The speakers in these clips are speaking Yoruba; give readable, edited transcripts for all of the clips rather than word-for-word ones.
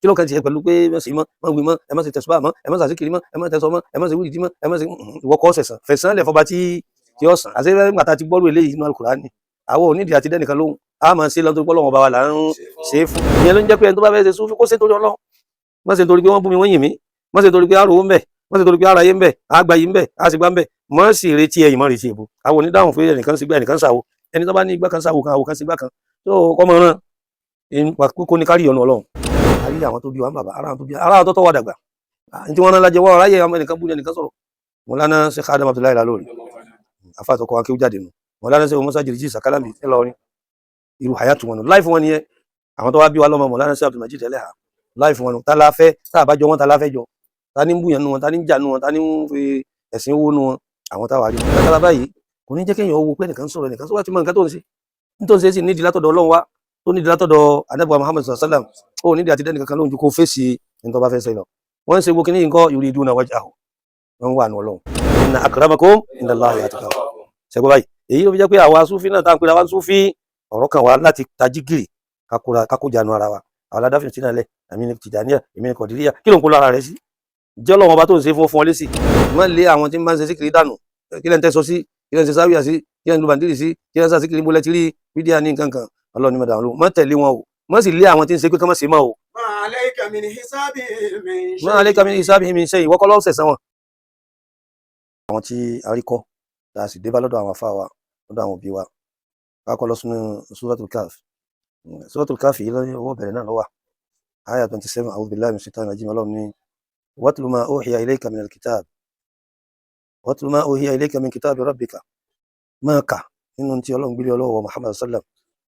Kí ló kàn tiẹ̀ pẹ̀lú pé má ṣe mọ́, má wí mọ́, ẹ má ṣe tẹ̀sùbá mọ́, ẹ má ṣàṣìkiri mọ́, ẹ má tẹ̀sọ mọ́, ẹ má ṣe wíìdì mọ́, ẹ má ṣe ìwọ kọ́ sẹ̀sán fẹ̀sán lẹ̀ fọba tí ó sàn. Àṣẹ nígbà tá a ti gbọ́rú eléyìí nínú Al-Kùránì, àwọn onídìí àti dẹ́nìkan lóhùn, a máa ṣe lọ́dún pé Ọlọ́run ọba wa là ń ṣe é fún. Ìyẹn ló ń jẹ́ pé ẹni tó bá fẹ́ ṣe súfì, kó ṣe torí Ọlọ́run. Má ṣe torí pé wọ́n bú mi, wọ́n yìn mí. Má ṣe torí pé àròwó ń bẹ̀. Má ṣe torí pé àráyé ń bẹ̀, àgbà yìí ń bẹ̀, àṣìgbà ń bẹ̀. Má sì retí ẹ̀yìn, má retí èbó. Àwọn onídàáhùn pé ẹnìkan sígbà, ẹnìkan ṣàwo, ẹni tó bá ní igbá kan ṣàwo kan, àwo kan sígbà kan tó kọ́ mọ́ rán kókó ní kárí ọ̀nà Ọlọ́run. A rí àwọn tó bí wa ń bàbá ara, àwọn tó bí ara, àwọn tó tọ́ wa dàgbà ní tí wọ́n rán lájẹ wọ́n ráyè àwọn ẹnìkan bú ní ẹnìkan sọ̀rọ̀. Mọ̀lánà Sheikh Adam Abdullahi Lalori, afáàtọkọ akéwú jáde nù. Mọ̀lánà Sheikh Musa Jiriji Sakalami ńlọrin, irú hayatu wọn nù, life wọn nìyẹn. Àwọn tó wá bí wa lọ́mọ, Mọ̀lánà Sheikh Abdulmajid Ẹlẹ́hà, life wọn nù. Tá la fẹ́ tá a bá jọ wọn, tá la fẹ́ jọ, ta ní ń búyàn nù wọn, ta ní ń jà nù wọn, ta ní ń fi ẹ̀sìn owó nù wọn, àwọn táwa rí látara báyìí, kò ní jẹ́ kéèyàn owó pé ẹnìkan sọ̀rọ̀, ẹnìkan sọ̀rọ̀. Ti mọ nǹkan tó ń ṣe nítorí ṣe sì nídìí látọ̀dọ̀ Ọlọ́run wá, tó nídìí látọ̀dọ̀ Ànábì Muhammad sallam. Ó nídìí àti dẹ́nìkan kan lóhun ju kó fèsì ẹni tó bá fẹ́ ṣe lọ. Wọ́n ń ṣe gbókè ní nǹkan yuriduna wajhahu, wọ́n wà ní Ọlọ́run. Inna akramakum indallahi atqakum. Ṣẹ́gbọ́n báyìí, èyí ló fi jẹ́ pé àwa súfì náà tá à ń pera wa súfì, ọ̀rọ̀ kan wá láti tají gìrì kákójànú ara wa. Àwọn aládáfin tí náà lẹ̀, èmi ní Tìjàníyà, èmi ní Kọ̀díríyà, kí ló ń kó lára rẹ̀ sí? Jẹ́ Ọlọ́run ọba tó ń ṣe fún ọ lésì. Má lé àwọn tí ń bá ń ṣe síkiri dànù. Kí lẹ́ ń tẹ́sọ sí? Kí lẹ́ ń ṣe sáwíà sí? Kí lẹ́ ń lu bàndírì sí? Kí lẹ́ ń sàṣíkiri bólẹ́ tí rí fídíà ní nǹkan kan? Ọlọ́run ní mọ̀dà ló má tẹ̀lé wọn o, má sì lé àwọn tí ń ṣe pé kán má ṣe mọ́ o. Ma alayka min hisabihim min Ma alayka min hisabihim min shay. Ìwọ kọ́ ló sẹ̀san wọn. Àwọn tí a rí kọ́, tá a sì dé bá lọ́dọ̀ àwọn afá wa, lọ́dọ̀ àwọn òbí wa, ká kọ́ lọ sínú Suratul Kahf. Suratul Kahf yìí, lọ́wọ́ ọwọ́ bẹ̀rẹ̀ náà lọ́wọ́, àyà 27. A'udhu billahi minash shaitani rajim. Ọlọ́run ní watlu ma uhiya ilayka minal kitab, watlu ma uhiya ilayka min kitabi rabbika. Máa kà nínú tí Ọlọ́run gbélé ọlọ́wọ́ Muhammad sallam,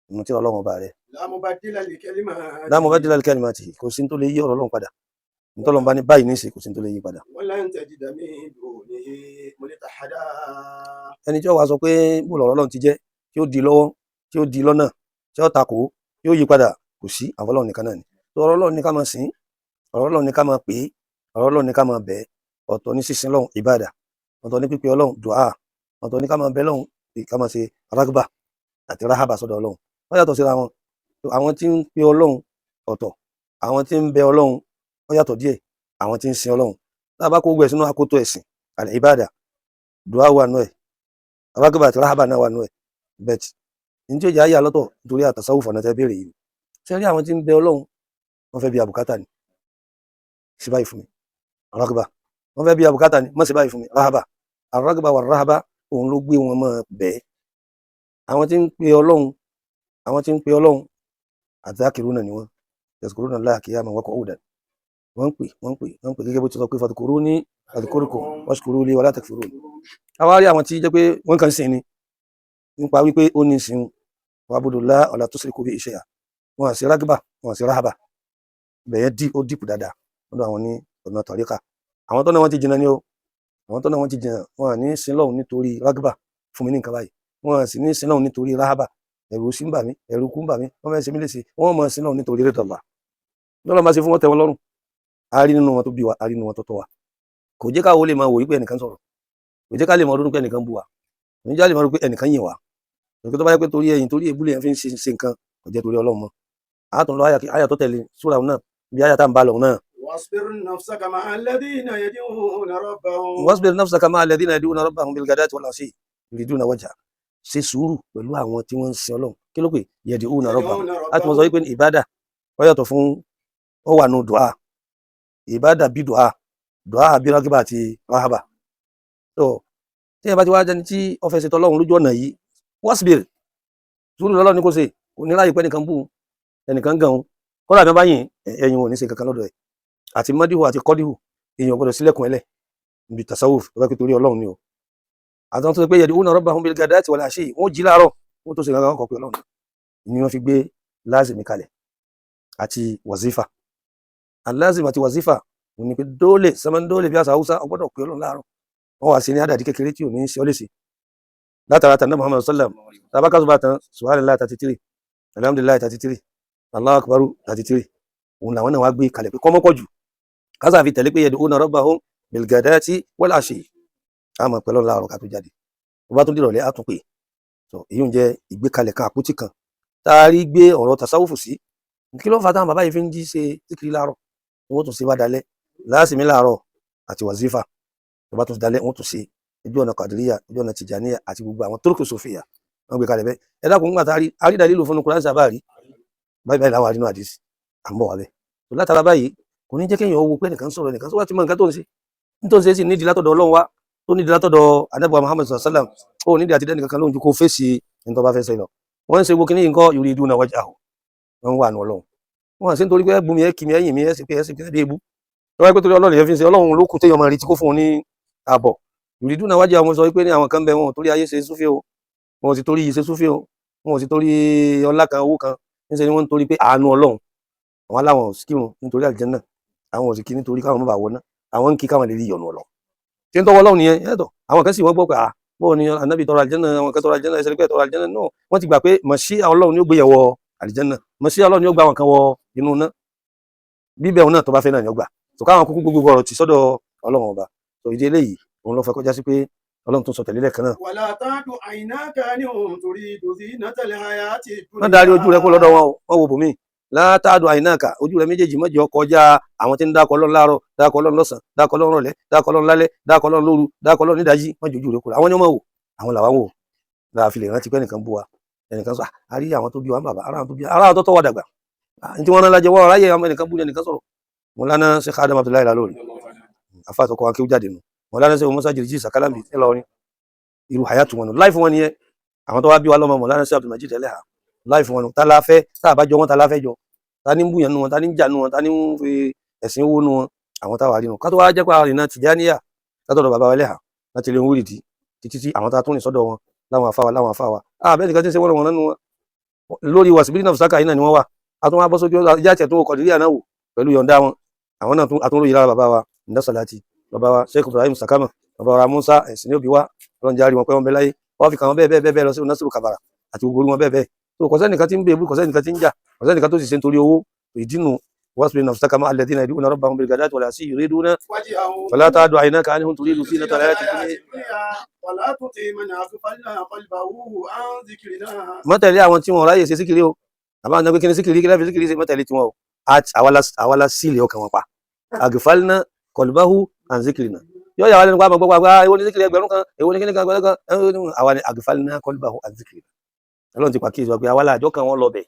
nínú tí Ọlọ́run ọba rẹ̀. La mubaddila li kalimati. La mubaddila li kalimatihi. Kò sí tó lè yí ọ̀rọ̀ Ọlọ́run padà. Ntọ́lọ́run bá ní báyìí nísì, kò sí tó lè yí padà. Walan tajida min dunihi multahada. Ẹni tí ó wá sọ pé bó lọ̀rọ̀ Ọlọ́run ti jẹ́, tí ó di lọ́wọ́, tí ó di lọ́nà, tí ó takò, tí ó yí padà, kò sí, àwọn Ọlọ́run nìkan náà ni. Tó ọ̀rọ̀ Ọlọ́run ní ká máa sìn, ọ̀rọ̀ Ọlọ́run ní ká máa pè é, ọ̀rọ̀ Ọlọ́run ní ká máa bẹ̀ ẹ́. Ọ̀tọ̀ ní sísin Ọlọ́run, ìbádà. Ọ̀tọ̀ ní pípe Ọlọ́run, dùá. Ọ̀tọ̀ ní ká máa bẹ Ọlọ́run, ká máa ṣe rágbà àti ráhábà sọ́dọ̀ Ọlọ́run. Wọ́n yàtọ̀ síra wọn. Àwọn tí ń pe Ọlọ́run ọ̀tọ̀, àwọn tí ń bẹ Ọlọ́run wọ́n yàtọ̀ díẹ̀, àwọn tí ń sin Ọlọ́run. Tá a bá kó gbogbo ẹ̀ sínú akoto ẹ̀sìn àlẹ́ ìbádà, dùá wà nù ẹ̀, rágbà àti ráhábà náà wà nù ẹ̀. Bẹ́ẹ̀ ní tí ó jẹ́ ayé àlọ́tọ̀ nítorí àtàsáwùfù ọ̀nà tẹ́ béèrè yìí, ṣé rí àwọn tí ń bẹ Ọlọ́run, wọ́n fẹ́ bí àbùkátà ni. Ṣe báyìí fún mi, rágbà. Wọ́n fẹ́ bí àbùkátà ni. Má ṣe báyìí fún mi, ráhábà. Àrágbà wà ráhábà, òun ló gbé wọn mọ́ bẹ́ẹ̀. Àwọn tí ń pe Ọlọ́run, àwọn tí ń pe Ọlọ́run, àdákìrúnà ni wọ́n, yazkuruna Allaha qiyaman wa qu'udan. Wọ́n ń pè, wọ́n ń pè, wọ́n ń pè, gẹ́gẹ́ bó ti sọ pé fadhkuruni adhkurkum washkuru li wala takfurun. Àwa rí àwọn tí jẹ́ pé wọ́n kàn ń sìn ni, nípa wípé ó ní sìn wa'budullaha wala tushriku bihi shay'a. Wọn àti rágbà, wọn àti ráhábà bẹ̀yẹn dí ó dìpù dáadáa lọ́dọ̀ àwọn ní ọ̀nà tọ̀ríkà. Àwọn tó náà wọ́n ti jìnnà ní o, àwọn tó náà wọ́n ti jìnnà, wọn à ní sin lọ́hùn nítorí rágbà, fún mi ní nǹkan báyìí. Wọn à sì ní sin lọ́hùn nítorí ráhábà, ẹ̀rù sí ń bà mí, ẹ̀rù kú ń bà mí, wọ́n fẹ́ ṣe mí léṣe. Wọ́n mọ̀ sin lọ́hùn nítorí ridallah. Lọ́lọ́ máa ṣe fún wọn, tẹ́ wọn lọ́rùn. A rí nínú wọn tó bí wa, a rí nínú wọn tó tọ́ wa. Kò jẹ́ káwọ́ lè máa wò wípé ẹnìkan sọ̀rọ̀, kò jẹ́ ká lè máa ronú pé ẹnìkan bú wa, kò ní jẹ́ lè máa ronú pé ẹnìkan yìn wá. Tó bá yẹ pé torí ẹ̀yìn, torí èébú lèèyàn fi ń ṣe nǹkan, kò jẹ́ torí Ọlọ́run mọ́. A tún lọ àyà tó tẹ̀lé súra náà, bí àyà tá à ń bá lọ náà. واصبر نفسك مع الذين يدعون ربهم. واصبر نفسك مع الذين يدعون ربهم بالغداة والعشي يريدون وجهه. Ṣe sùúrù pẹ̀lú àwọn tí wọ́n ń sin Ọlọ́run. Kí ló pè? يدعون ربهم. Láti mọ̀ sọ wípé ìbádà ó yàtọ̀ fún, ó wà nù dùá. Ìbádà bí dùá, dùá bí rágíbà àti ráhábà. Tó tí ẹ bá ti wá jẹni tí ó fẹ́ ṣe tọ́lọ́run lójú ọ̀nà yìí, واصبر, sùúrù lọ́lọ́run ní kò ṣe. Kò ní láyè pé ẹnìkan bú, ẹnìkan gàn ó. Kọ́lá bí wọ́n bá yìn ẹ̀yìn, wọn ò ní ṣe kankan lọ́dọ̀ ẹ̀. Àti mọ́díhù àti kọ́díhù, èèyàn gbọ́dọ̀ sílẹ̀kùn ẹlẹ̀ níbi tasawuf tó bá pé torí Ọlọ́run ni o. Àtàwọn tó ṣe pé يدعون ربهم بالغداة والعشي, wọ́n jí láàárọ̀, wọ́n tó ṣe kankan kọ̀ pé Ọlọ́run ni wọ́n fi gbé lázìmí kalẹ̀ àti wàzífà. Alázìmí àti wàzífà òun ni pé dóòlè sọmọ dóòlè bí àṣà Haúsá, ọgbọ́dọ̀ pé Ọlọ́run láàárọ̀. Wọ́n wá sí ní àdàdí kékeré tí ò ní ṣe ọ́ léṣe látara tànà Muhammad sallam. Tabaka tó bá tán, subhanallah 33, alhamdulillah 33, Allahu akbar 33, òun làwọn náà wá gbé kalẹ̀ pé kọ́mọ́pọ̀ jù kásà fi tẹ̀lé pé يدعون ربهم بالغداة والعشي. A máa pẹ̀lú láàárọ̀ ká tó jáde, bó bá tún dìrọ̀lẹ́, á tún pè. So èyí ń jẹ́ ìgbékalẹ̀ kan, àpótí kan tá a rí gbé ọ̀rọ̀ tasawufu sí. Kí ló fà táwọn bàbá yìí fi ń jí ṣe síkiri láàárọ̀, wọ́n tún ṣe wá dalẹ́ láàsìmí láàárọ̀ àti wàzífà tó bá tún dalẹ́, wọ́n tún ṣe ojú ọ̀nà Kàdíríyà, ojú ọ̀nà Tìjàníyà àti gbogbo àwọn tórókò sòfìyà wọ́n gbé kalẹ̀ bẹ́ẹ̀. Ẹ dákun, ńgbà tá a rí dalilu fún Kùránì sábà rí báyìí báyìí láwọn àrínú àdìsí à ń bọ̀ wá bẹ́ẹ̀. Tó látara báyìí, kò ní jẹ́ kéèyàn wo pé ẹnìkan sọ̀rọ̀, ẹnìkan sọ wá ti mọ nǹkan tó ń ṣe nítorí ṣe, sì nídìí látọ̀dọ̀ Ọlọ́run wá, tó nídìí látọ̀dọ̀ Ànábì Muhammad sallam. Ó nídìí àti dẹ́nìkan kan lóhun ju kó fèsì ní tó bá fẹ́ ṣe lọ. Wọ́n ń ṣe gbogbo kíní yìí nǹkan yuriduna wajhahu, wọ́n ń wà nù Ọlọ́run. Wọ́n ṣe nítorí pé ẹ bú mi, ẹ kì mí, ẹ̀yìn mi, ẹ sì pé ẹ sì pé bí ebú tó wáyé pé torí Ọlọ́run yẹn fi ń ṣe. Ọlọ́run ló kù téèyàn máa retí kó fún un ní ààbọ̀. Yuriduna wajhahu, wọn sọ pé ní àwọn kan bẹ, wọn ò torí ayé ṣe súfì o, wọn ò sì torí iyì ṣe súfì o, wọn ò sì torí ọlá kan, owó kan. Níṣẹ́ ni wọ́n ń torí pé àánú Ọlọ́run. Àwọn aláwọ̀ ò kírun nítorí àlùjánnà, àwọn ò sì kí nítorí káwọn má bàa wọná, àwọn ń kí káwọn lè rí ìyọ́nú Ọlọ́run. Tí ń tọwọ́ Ọlọ́run nìyẹn yàtọ̀. Àwọn kan sì wọ́n gbọ́ pé à bóò ni Ànábì tọrọ àlùjánnà, àwọn kan tọrọ àlùjánnà, ẹsẹ̀ pé tọrọ àlùjánnà náà. Wọ́n ti gbà pé màṣíà Ọlọ́run ni ó gbé yẹn wọ àlùjánnà, màṣíà Ọlọ́run ni ó gba àwọn kan wọ inú náà, bíbẹ̀ òun náà tó bá fẹ́ náà ni ó gbà tó káwọn kúkú gbogbo ọ̀rọ̀ tì sọ́dọ̀ Ọlọ́run ọba. Tó ìdí eléyìí òun ló fẹ́ kọjá sí pé Ọlọ́run tó sọ tẹ̀lé lẹ́ẹ̀kan náà. ولا تعد عيناك عنهم تريد زينة الحياة الدنيا. Má darí ojú rẹ kó lọ́dọ̀ wọn o, wọ́n wo bòmí. Látàdù àyínáka, ojú rẹ méjèèjì má jẹ́ ó kọjá àwọn tí ń dákọ Ọlọ́run láàárọ̀, dákọ Ọlọ́run lọ́sàn, dákọ Ọlọ́run rọ̀lẹ́, dákọ Ọlọ́run lálẹ́, dákọ Ọlọ́run lóru, dákọ Ọlọ́run nídàájí. Má jẹ́ ojú rẹ kó àwọn ni wọ́n máa wò, àwọn làwọn wò láà fi lè rántí pé ẹnìkan bú wa, ẹnìkan sọ a rí àwọn tó bí wa ń bàbá ara àwọn tó bí ara àwọn tó tọ́ wa dàgbà ní tí wọ́n rán lájẹ wọ́n ráyè àwọn ẹnìkan bú ni ẹnìkan sọ̀rọ̀. Mọ̀lánà Sheikh Adam Abdullahi Lalori, afa àtọkọ wa kéwú jáde nù. Mọ̀lánà Sheikh Musa Jiriji Sakalambi ńlọrin, irú hayatu wọn nù, láìfún wọn nìyẹn. Àwọn tó wá bí wa lọ́mọ, Mọ̀lánà Sheikh Abdulmajid Eleha, láìfún wọn nù. Tá la fẹ́ tá a bá jọ wọn, tá la fẹ́ jọ, ta ní ń búyàn nù wọn, ta ní ń jà nù wọn, ta ní ń fi ẹ̀sìn owó nù wọn, àwọn táwa rí nù. Ká tó wá jẹ́ pé àrìnà Tìjàníyà látọ̀dọ̀ bàbá wa Eleha láti lè ń wúrìdì títí tí àwọn tá a tún rìn sọ́dọ̀ wọn láwọn afáwa láwọn afáwa bẹ́ẹ̀ nìkan tí ń ṣe wọ́n wọn nínú wọn lórí wàsíbílì náà fúsákà yìí náà ni wọ́n wà. A tún wá bọ́ sójú ìjà tẹ̀ tó Kọ̀dìríyà náà wò pẹ̀lú yọ̀ǹda wọn. Àwọn náà tún àtúnrò yìí lára bàbá wa Nda Salati, bàbá wa Sheikh Ibrahim Sakama, bàbá wa Musa ẹ̀sìn ní òbí wa. Ọlọ́run járe wọn pé wọ́n bẹ láyé, wọ́n fi kàn wọ́n bẹ́ẹ̀ bẹ́ẹ̀ bẹ́ẹ̀ lọ sí Nasiru Kabara àti gbogbo orí wọn bẹ́ẹ̀ bẹ́ẹ̀. Tó kò sẹ́nìkan tí ń bèbú, kò sẹ́nìkan tí ń jà, kò sẹ́nìkan tó sì ṣe nítorí owó. Ìdínú wasbir nafsaka ma'a alladhina yad'una rabbahum bil-ghadati wal-'ashiyyi yuriduna وجهه fala ta'du 'aynaka 'anhum turidu zinata al-hayati ad-dunya. ولا تطع من أغفلنا قلبه عن ذكرنا. Má tẹ̀lé àwọn tí wọn ráyè ṣe síkiri o. Àbá àwọn pé kí ni síkiri, kí láfi síkiri ṣe, má tẹ̀lé tiwọn o. Àwa la sílẹ̀ ọkàn wọn pa. Aghfalna qalbahu an zikrina, yóò yà wá lẹ́nu pa àmọ́ gbọ́ pa èwo ní síkiri 1000, èwo ní kíní kan 1000. Àwa ni aghfalna qalbahu an zikrina. Ọlọ́run ti pàkíyèsí wa pé àwa la àjọ kan wọn lọ bẹ̀.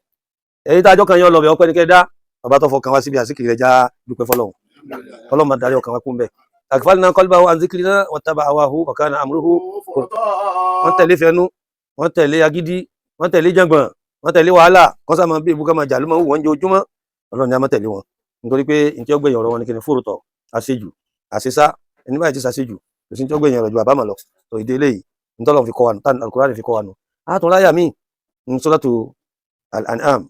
Èyí tá àjọ kan yẹn lọ bẹ̀, ọpẹ́ ní kẹ́ dá bàbá tó fọkàn wá síbi àsíkiri rẹ̀ já dúpẹ́ fọlọ́run. Ọlọ́run máa darí ọkàn wa kún bẹ́ẹ̀. Aghfalna qalbahu an zikrina wattaba'a hawahu wa kana amruhu. Wọ́n tẹ̀lé fẹnu, wọ́n tẹ̀lé agídí, wọ́n tẹ̀lé jàngbọ̀n, wọ́n tẹ̀lé wàhálà kọ́sà máa bí ibùkún máa jà ló máa ń wù wọ́n jẹ ojúmọ́. Ọlọ́run ni a máa tẹ̀lé wọn nítorí pé ntí ọgbẹ̀yìn ọ̀rọ̀ wọn ni kí ni fóòrùtọ̀ àṣejù àṣesá. Ẹni báyìí ti ṣàṣejù, kò sí ntí ọgbẹ̀yìn ọ̀rọ̀ ju àbámọ̀ lọ. Tó ìdí eléyìí ntọ́lọ́run fi kọ́ wa nù, tán Al-Qur'an fi kọ́ wa nù. Àtún láyà míì ní Suratu Al-An'am,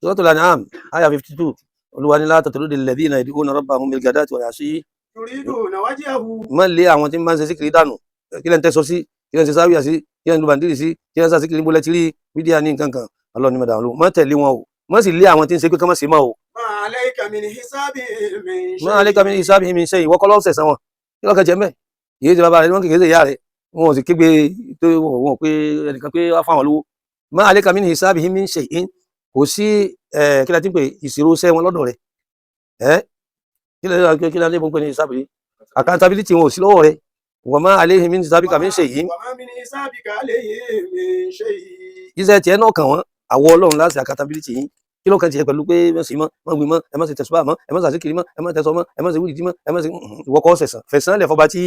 Suratu Al-An'am àyà 52. Olúwa ní la tatrudi alladhina yad'una rabbahum bil-ghadati wal-'ashiyyi يريدون وجهه. Má lé àwọn tí ń bá ń ṣe síkiri dànù. Kí lẹ́ ń tẹ́sọ sí, kí lẹ́ ń ṣe sáwíà sí, kí lẹ́ ń lu bàndírì sí, kí lẹ́ ń sàsíkiri bólẹ́ tí rí mídíà ní nǹkan kan. Ọlọ́run ní mọ̀dà ló má tẹ̀lé wọn o, má sì lé àwọn tí ń ṣe pé ká má ṣe mọ́ o. ما عليك من حسابهم من Má alẹ́ kàmi ní ìsáàbì mi ṣe ìwọ́kọ́ lọ́wọ́ sẹ̀sán wọn. Kí lọ́kàn jẹ́ mẹ́ yìí ti bàbá rẹ̀ wọ́n kékeré ìyá rẹ̀ wọn ò sì kígbe tó wọn pé ẹnìkan pé wá fáwọn lówó. Má alẹ́ kàmi ní ìsáàbì mi ṣe in kò sí kí la ti ń pè ìṣirò iṣẹ́ wọn lọ́dọ̀ rẹ̀ ẹ́ kí la ti ń pè ní ìsáàbì accountability wọn ò sí lọ́wọ́ rẹ̀. Wọ́n má alẹ́ mi ní ìsáàbì kàmi ṣe yìí. وما من حسابك عليهم من شيء. Iṣẹ́ tiẹ̀ náà kàn wọ́n, àwọ Ọlọ́run láti accountability yín. Kí ló kàn tiẹ̀ pẹ̀lú pé má sì mọ́, má gbin mọ́, ẹ má ṣe tẹ̀sùbà mọ́, ẹ má ṣàṣìkiri mọ́, ẹ má tẹ̀sọ mọ́, ẹ má ṣe wíìdì mọ́, ẹ má ṣe ìwọ kọ́ sẹ̀sán fẹ̀sán lẹ̀ fọba tí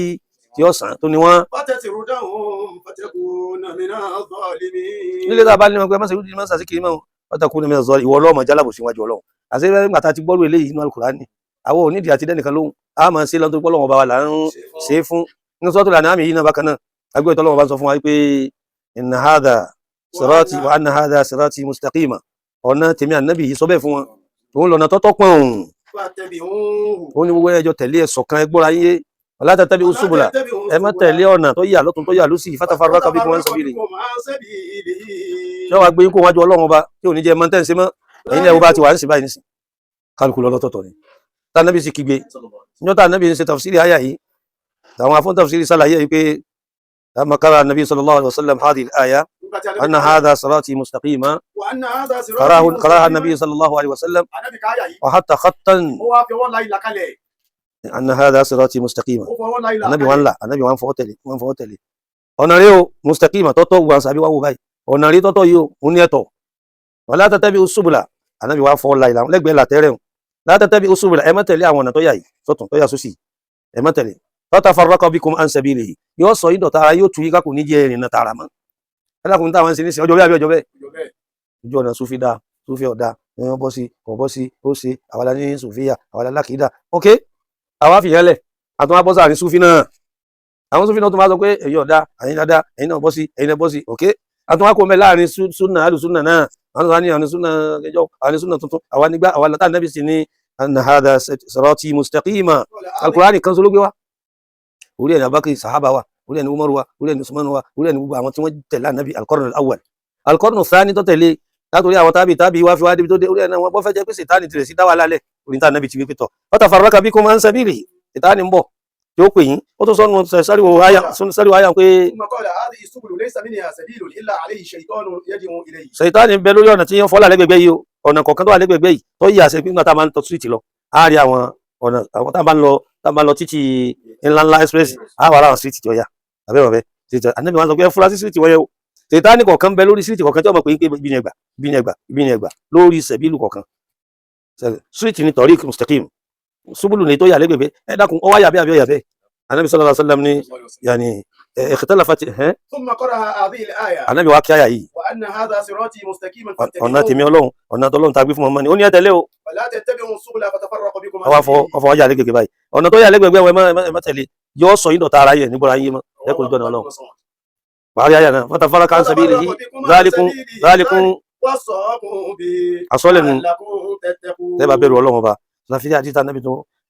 ó sàn tó ní wọ́n. فتطردهم فتكون من الظالمين. Nílé tá a bá ní wọn pé ẹ má ṣe wíìdì, má ṣàṣìkiri mọ́, pátákó ní mẹ́ta sọ ìwọ ọlọ́mọ jálábò síwájú Ọlọ́run. Àṣẹ nígbà tá a ti gbọ́rú eléyìí inú Al-Kùránì, àwọn onídìí àti dẹ́nìkan lóhùn, a máa ṣe lọ́dún pé Ọlọ́run ọba wa là ń ṣe é fún. Nínú Suratul An'am yìí náà bákan náà, agbóyè tọ́lọ́run bá ń sọ fún wa pé inna hadha sirati wa anna hadha sirati mustaqima, ọ̀nà tèmi ànábì yìí sọ bẹ́ẹ̀ fún wọn, òun lọ́nà tọ́tọ́ pọ̀n òun. فاتبعوه. Òun ni gbogbo ẹjọ́ tẹ̀lé ẹ̀sọ̀ kan ẹgbọ́ra yé wala tattabi'u subula, ẹ má tẹ̀lé ọ̀nà tó yà lọ́tún tó yà lọ́sì, fatafarraqa bikum an sabili. بكم عن سبيله. Ṣé wàá gbé yín kó wájú Ọlọ́run ọba tí ò ní jẹ́ mọ́tẹ́ ń ṣe mọ́? Ẹ̀yin náà wo bá ti wà ń ṣe báyìí nísìn, kálukú lọ́lọ́tọ̀ọ̀tọ̀ ni tànàbí sì kígbe níjọ́ tànàbí ń ṣe tafsiri àyà yìí. Àwọn afọ́n tafsiri ṣàlàyé yìí pé lamma qara nàbí sallallahu alaihi wasallam hadhihi al-aya. Nígbà tí Ànábì Anna káyà. hadha sirati mustaqima. Wa anna hadha sirati Qarahu qaraha mustaqima. an-nabi sallallahu alayhi wa sallam. Ànábì káyà yìí. Wa hatta khattan. Ó wá fi ọwọ́ la ìlà kalẹ̀. Anna hadha sirati mustaqima. Ó fọwọ́ la ìlà Anabi kalẹ̀. wọn là, anabi wọn fọwọ́ tẹ̀lé, wọn fọwọ́ tẹ̀lé. Ọ̀nà rí o mustaqima tọ́tọ́ wọn sàbí wọn wò báyìí, ọ̀nà rí tọ́tọ́ yìí o, òun ní ẹ̀tọ́. Wala tattabi'u subula, anabi wọn fọwọ́ la ìlà lẹ́gbẹ̀ẹ́ làtẹ́rẹ̀ o. La tattabi'u subula, ẹ má tẹ̀lé àwọn ọ̀nà tó yà yìí sọ́tún tó yà sósì, ẹ má tẹ̀lé. Fatafarraqa bikum an sabilihi, yóò sọ yín dọ̀tá ara, yóò tu yín ká, kò ní jẹ́ ìrìnà tààrà mọ́. Ẹ dákun, táwọn ń ṣe nísìnyí ọjọ́ bẹ́ẹ̀ àbí ọjọ́ bẹ́ẹ̀? Ọjọ́ bẹ́ẹ̀. Ojú ọ̀nà sufi dáa, sufi ọ̀dà ẹ̀yàn bọ́ sí, kò bọ́ sí, ó ṣe àwa la ní sufiya, àwa la lákìídà. Ok, àwa fìyẹn lẹ̀, àtúnwá bọ́ sáà ní sufi náà. Àwọn sufi náà tó máa sọ pé èyí ọ̀dà, ẹ̀yin dáadáa, ẹ̀yin náà bọ́ sí, ẹ̀yin náà bọ́ sí. Ok, àtúnwá kò mẹ́ láàrin sunna alùsùnà náà. Àwọn tó wá ní àwọn sunna kẹjọ, àwọn sunna tuntun, àwa nígbà àwa látà nẹ́bí sì ní anna hadha sirati mustaqima. Alukurani kan so ló gbé wa orí ẹni Abubakar sahaba wa, orí ẹni Umaru wa, orí ẹni Usman wa, orí ẹni gbogbo àwọn tí wọ́n tẹ̀lé ànábì, alqarn al-awwal, alqarn thani tó tẹ̀lé, látòrí àwọn tábì tábì wá fi wá débi tó dé orí ẹni àwọn bọ́ fẹ́ jẹ́ pé sètáni tirẹ̀ sí dáwà lálẹ́ orí níta ànábì ti wí pé tọ̀ fatafarraqa bikum an sabilihi, sètáni ń bọ̀ tí ó pè yín. Ó tó sọnù sáríwò àyà pé ثم قال هذه السبل ليس منها سبيل إلا عليه شيطان يدعو إليه. Sètáni ń bẹ lórí ọ̀nà tí yẹn fọ́lá lẹ́gbẹ̀gbẹ́ yìí o. Ọ̀nà kọ̀ọ̀kan tó wà lẹ́gbẹ̀gbẹ́ yìí tó yí àṣẹ pé nígbà tá a máa ń tọ́ street lọ, á rí àwọn ọ̀nà àwọn tá a máa ń lọ títì ńláńlá express, á wà láwọn street tí ó yà àbẹ́ wọ̀ bẹ́ street. Ànábì wọn sọ pé ẹ fura sí street wọ́n yẹ o. Sètáni kọ̀ọ̀kan bẹ lórí street kọ̀ọ̀kan tí wọ́n mọ̀ pé ibi ni ẹgbà, ibi ni ẹgbà, ibi ni ẹgbà lórí sẹ̀bílù kọ̀ọ̀kan. Street ni tariq mustaqim, subulu ni tó yà lẹ́gbẹ̀gbẹ́. Ẹ dákun, ọ wá yà bẹ́ẹ̀ àbí ó yà bẹ́ẹ̀? Ànábì sallallahu alaihi wasallam ní yàní ikhtalafat ẹ̀hẹ́n. ثم قرأ هذه الآية. Ànábì wa kí àyà yìí. وأن هذا صراطي مستقيما Ọ̀nà فاتبعوه. tèmi Ọlọ́run, ọ̀nà tọ́lọ́run tá a gbé fún ọmọ ni ó ní ẹ tẹ̀lé o. ولا تتبعوا السبل فتفرق بكم عن Ọwọ́ afọ سبيله. ọfọ ọjà lẹ́gbẹ̀gbẹ̀ báyìí, ọ̀nà tó yà lẹ́gbẹ̀gbẹ̀ ẹ má tẹ̀lé, yóò sọ yín dọ̀tá ara yẹ nígbọ́ra yín mọ́ ẹ kò jọ̀nà Ọlọ́run parí àyà náà fatafarraqa an sabilihi فتفرق بكم عن dhalikum سبيله dhalikum وصاكم به àsọ́lẹ̀ nu لعلكم تتقون. Tẹ́ bá bẹ̀rù Ọlọ́run ọba láfíà àti tá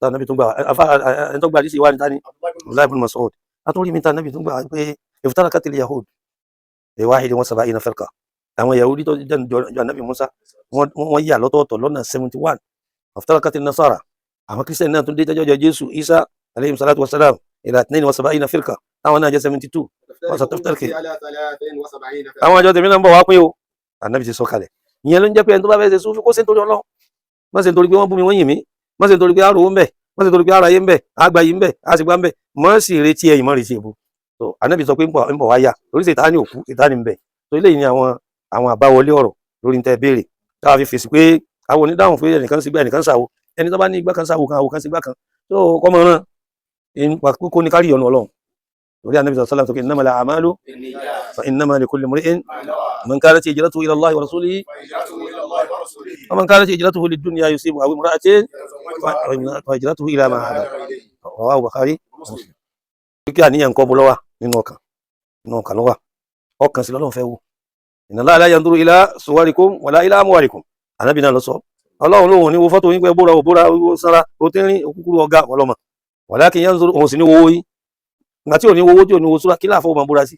nàbí tó gbà afa ẹni tó gbà àdìsí wa ní tani? Abdullahi ibn Mas'ud. Atúrí mi tá nàbí tó gbà pé iftaraqat al-yahud 71 firqa. Àwọn Yahudi tó jẹ́ jọ nàbí Musa, wọ́n yà lọ́tọ̀ọ̀tọ̀ lọ́nà 71. Iftaraqat an-nasara, àwọn Kristian náà tún dé tẹ́jọ́ jọ Jésù Isa alayhi salatu wa salam, ila 72 firqa, táwọn náà jẹ́ 72. وستفترق. على 73 فرقة. Àwọn àjọ tèmi náà ń bọ̀ wá pín o. Ànábì ti sọ kalẹ̀. Ìyẹn ló ń jẹ́ pé ẹni tó bá fẹ́ ṣe súfì, kó ṣe nítorí Ọlọ́run, má ṣe nítorí pé wọ́n bú mi, wọ́n yìn mí, má ṣe nítorí pé àròwó ń bẹ̀, má ṣe nítorí pé àráyé ń bẹ̀, àgbà yìí ń bẹ̀, àṣìgbà ń bẹ̀. Má sì retí ẹ̀yìn, má retí èbú. So Ànábì sọ pé ń bọ̀ wá yá torí Sètáni òkú, Sètáni ń bẹ̀. So eléyìí ni àwọn àbáwọlé ọ̀rọ̀ lórí ń tẹ́ béèrè táwa fi fèsì pé àwọn onídàáhùn pé ẹnìkan sígbà, ẹnìkan sàwó, ẹni tó bá ní igbá kan sáwó kan, àwò kan sígbà kan tó kọ́mọ náà kókó ní kárí ìyọnu Ọlọ́run lórí Ànábì sallallahu alaihi wasallam tó kí innamal a'malu بالنيات. fa innama likulli imri'in ما نوى. man kanat hijratuhu ila Allahi wa rasulihi فهجرته إلى الله ورسوله. wa man kanat hijratuhu lidunya yusibuha aw imra'atin يتزوجها fa hijratuhu ila ma ما hajar. هاجر إليه. Rawahu Bukhari. ومسلم. Kí àníyàn kọ́ bó lọ́wà nínú ọkàn, nínú ọkàn lọ́wà, ọkàn sí lọ́lọ́run fẹ́ wò. Inna Allaha la yanzuru ila suwarikum wala ila amwalikum. Ànábì náà lọ sọ, Ọlọ́run lóhùn ní wo fọ́tò yín pé bóra ò bóra, ó sanra, ó tínrín, òkúkúrú, ọ̀gá ọlọ́mọ, walakin yanzuru, òun sì ní wo yín. Ìgbà tí ò ní wo owó, tí ò ní wo súra, kí láàfọ́ máa búra sí?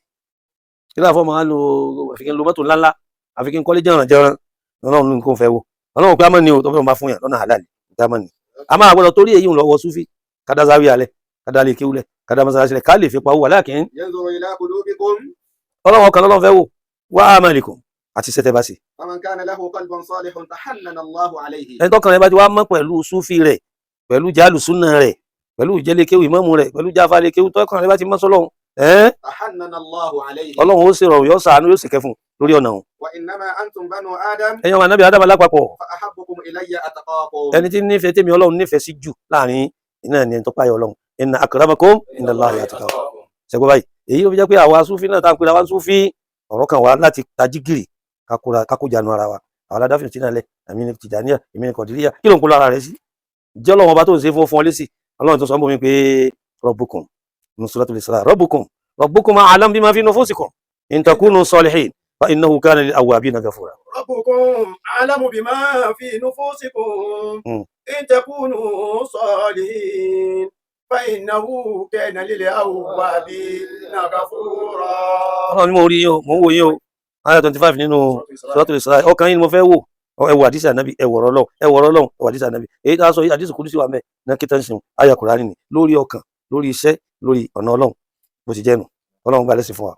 Kí láàfọ́ máa lo àfikín lo mọ́tò ńláńlá, àfikín kọ́lé jẹ̀ràn jẹ̀ràn? Ọlọ́run ní kò fẹ́ wo. Ọlọ́run pé a máa ní o tó fẹ́ máa fún yàn lọ́nà halal pé a máa ní. A máa gbọ́dọ̀ torí èyí ń lọ wọ súfì, kádà záwí alẹ́, kádà lè kéwúlẹ̀, kádà mọ́sálásí lẹ̀, ká lè fi pawó, walakin ينظر إلى قلوبكم. Ọlọ́run ọkàn lọ́lọ́run fẹ́ wò, wa amalikum, àti sẹ́tẹ̀ bá sí. فمن كان له قلب صالح تحنن الله عليه. Ẹni tọ́kàn rẹ̀ bá ti wá mọ́ pẹ̀lú súfì rẹ̀, pẹ̀lú jálù súnà rẹ̀, pẹ̀lú ìjẹ́lékéwù ìmáàmù rẹ̀, pẹ̀lú jáfálékéwù, tọ́kàn rẹ̀ bá ti mọ́ sọ́lọ́run ẹ́n تحنن الله عليه. Ọlọ́run ó sì rọrùn, yóò ṣàánú, yóò sì kẹ́ fún un lórí ọ̀nà òun. وإنما أنتم بنو آدم. Ẹ̀yin ọmọ anábì Ádámù lápapọ̀, فأحبكم إلي أتقاكم. ẹni tí nífẹ̀ẹ́ tèmi Ọlọ́run nífẹ̀ẹ́ sí jù láàrin iná ni ẹni tó páyà Ọlọ́run. Inna akramakum indallahi atqakum. Ṣẹ́gbọ́n báyìí, èyí ló fi jẹ́ pé àwa súfì náà tá à ń pera wa súfì, ọ̀rọ̀ kan wá láti tají gìrì kakura kakójanu ara wa. Àwọn aládáfin tí náà lẹ, èmi ni Tìjàníyà, èmi ni Kọ̀dìríyà, kí ló ń kó lára rẹ sí? Jẹ́ Ọlọ́run ọba tó ń ṣe fún ọ lésì. Ọlọ́run tó sọ fún mi pé rabbukum nínú Suratul Isra, rabbukum rabbukum a'lam bima fi nufusikum in takunu salihin fa innahu kana lil awwabina ghafura. ربكم أعلم بما في نفوسكم. إن تكونوا صالحين فإنه كان للأوابين غفورا. Ọlọ́run ni mo rí yín o, mò ń wò yín o, ayah 25 nínú Suratul Isra. Ọkàn yín ni mo fẹ́ wò. Ẹ wo àdìsí ànábì, ẹ wọ̀rọ̀ Ọlọ́run, ẹ wọ̀rọ̀ Ọlọ́run, ẹ wọ àdìsí ànábì. Èyí tá a sọ yìí, àdìsí kúrú sí wa mẹ́ náà kí tán sìn ayah Kùránì ni lórí ọkàn, lórí iṣẹ́, lórí ọ̀nà Ọlọ́run. Bó ti jẹ́ nu, Ọlọ́run gbà lẹ́sìn fún wa.